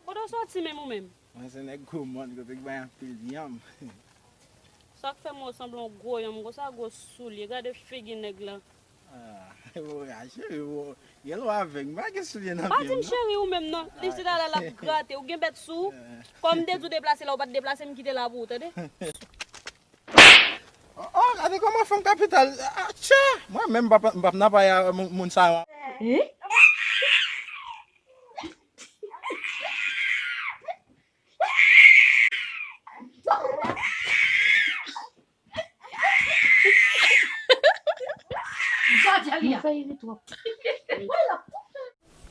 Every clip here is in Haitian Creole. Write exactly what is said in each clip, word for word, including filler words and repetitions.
Kote w soti menm ou menm? Mwen se nèg gwo mòn, kote k bay anpil yanm. Sa k fè mwen sanble yon gwo yanm konsa, gwo soulye? Gade figi nèg la. Ah, cheri, ou gen lwa avè m, m pa gen soulye nan pye m non. Pa di m cheri ou menm non. Li se la la l ap grate, ou gen bèt sou ou. Kòm m te di w deplase la, ou pa t deplase, m kite la pou ou, tande? Oh, oh, gade kòman fanm kapital. Ah, tcha! Mwen menm, m p ap, m p ap nan pay a moun, moun sa yo. Hein? Sa di a li a. Mwen fè iri twòp.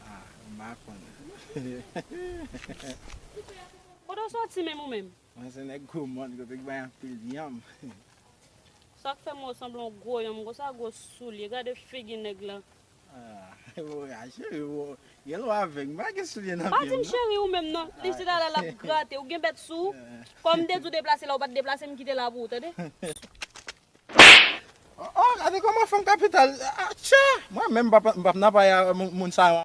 Ah, m pa konnen. Kote w soti menm ou menm? Mwen se nèg gwo mòn, kote k bay anpil yanm. Sa k fè mwen sanble yon gwo yanm konsa, gwo soulye? Gade figi nèg la. Ah, cheri, ou gen lwa avè m, m pa gen soulye nan pye m non. Pa di m cheri ou menm non. Li se la la l ap grate, ou gen bèt sou ou. Kòm m te di w deplase la, ou pa t deplase, m kite la pou ou, tande? Oh, oh, gade kòman fanm kapital. Ah, tcha! Mwen menm, m p ap, m p ap nan pay a moun, moun sa yo.